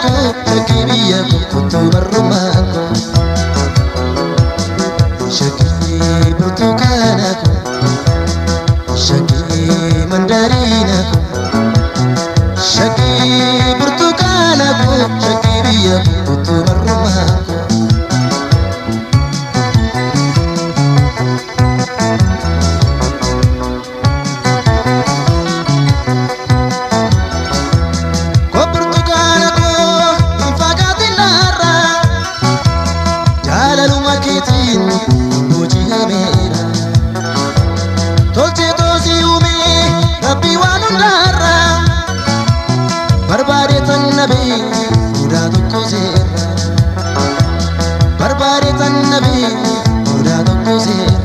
koo shaggii biyya koo kottuu barrumaa koo. Shaggii burtukaana koo shaggii mandariina koo shaggii burtukaana koo shaggii biyya koo kottuu barrumaa koo. Koo burtukaana koo hin fagaatin narraa jaalaluma keetiin booji'ameera. Tolchee toosii uumee rabbii waan hundaarraa barbaade tan nabee mudaa tokko seerra. Barbaade tan nabee mudaa tokko seerra.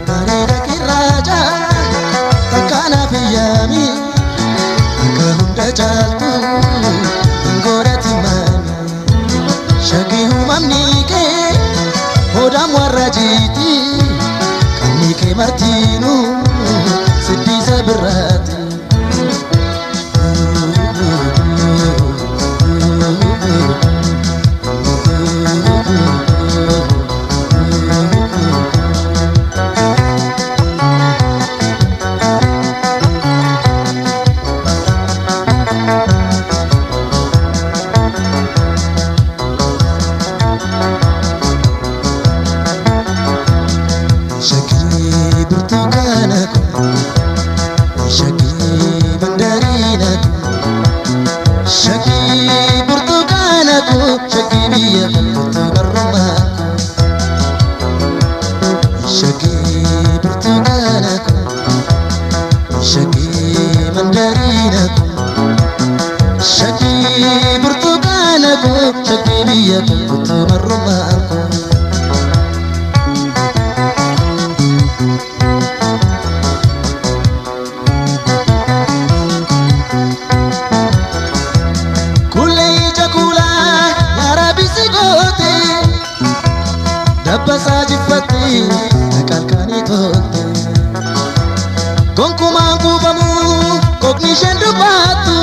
Bareeda kirraaca takka naaf yaami akka hunda caaltu hin godhati maami. Shaggii uumamni kee hodhaan warra jiiti qabni kee martiinuu siddisa birraati. Shaggii burtukaana koo shaggii mandariina koo shaggii burtukaana koo shaggii biyya koo kottuu barrumaa koo. Shaggii burtukaana koo shaggii mandariina koo shaggii burtukaana koo shaggii biyya koo kottuu barrumaa koo. Kuulee ija kuulaa yaara bisi goote dabbasaa jiffatte qalqanii tolte. Gonkumaan kuufamu kookni isheen dubbattu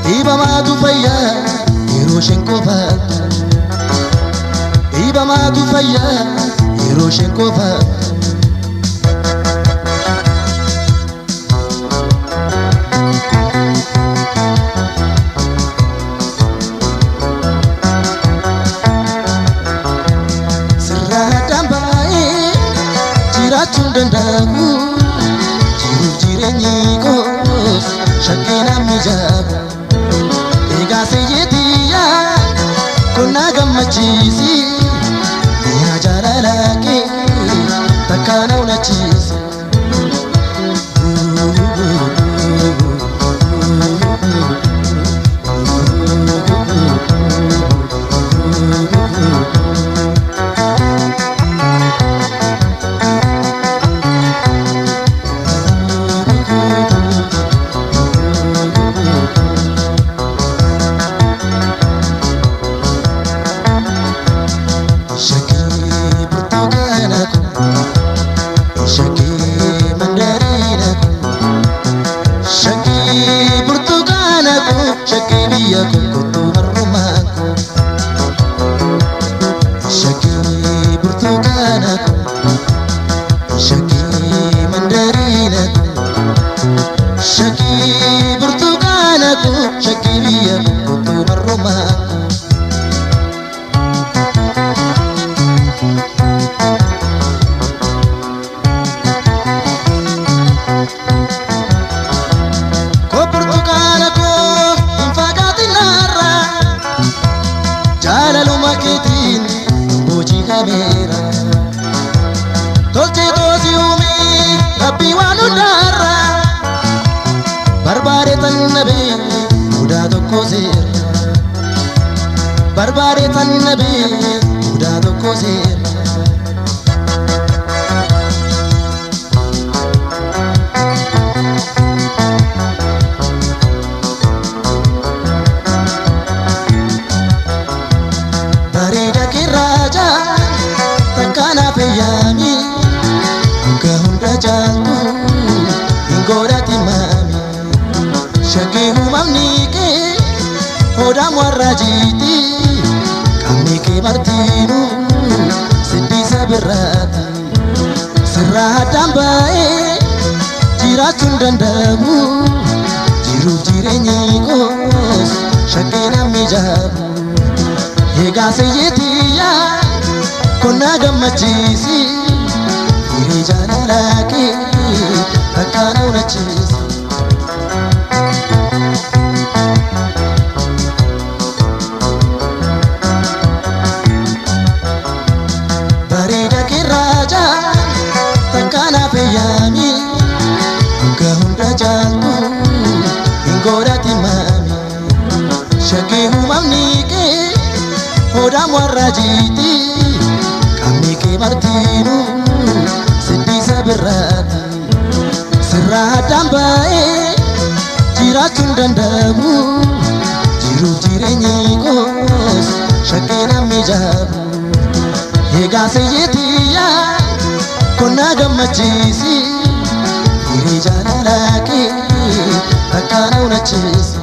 dhiibamaatu fayyaa yeroo isheen kofaattu. Dhiibamaatu fayyaa yeroo isheen kofaattu. Sirraa dambaa'ee jiraachuun danda'amu jiruuf jireenyi koos shakkii namni jaabu. Egaa seeyyeetiyyaa konnaa gammachiisi mi'a jaalalaa kee takka na hunachiisi. Shaggii burtukaana koo shaggii mandariina koo shaggii burtukaana koo shaggii biyya koo kottuu barrumaa koo. Shaggii burtukaana koo shaggii mandariina koo shaggii burtukaana koo shaggii biyya koo kottuu barrumaa koo. Koo burtukaana koo hin fagaatin narraa jaalaluma keetiin booji'ameera. Tolchee toosii uumee rabbii waan hundaarraa barbaade tan nabee mudaa tokko seerra. Barbaade tan nabee mudaa tokko seerra. Hoodaan warra jiiti qaamni kee martiinuu siddisa birraati. Sirraa addaan ba'ee jiraachuun danda'amu, jiruuf jireenyi koos shakkii namni jaabu. Egaa seeyyeetiyyaa konnaa gammachiisi, hiree jaalalaa kee takka na hunachiisi. Bareeda kirraaja takka naaf eeyyaami, hanga hunda caaltu hin godhati maami. Shakkii uumamni kee hodhaan warra jiiti, qaamni kee martiinuu siddisa birraati. Sirraa addaan ba'ee jiraachuun danda'amu, jiruuf jireenyi koos shakkii namni jaabu. Egaa seeyyeetiyyaa konnaa gammachiisi, hiree jaalalaa kee takka na hunachiisi.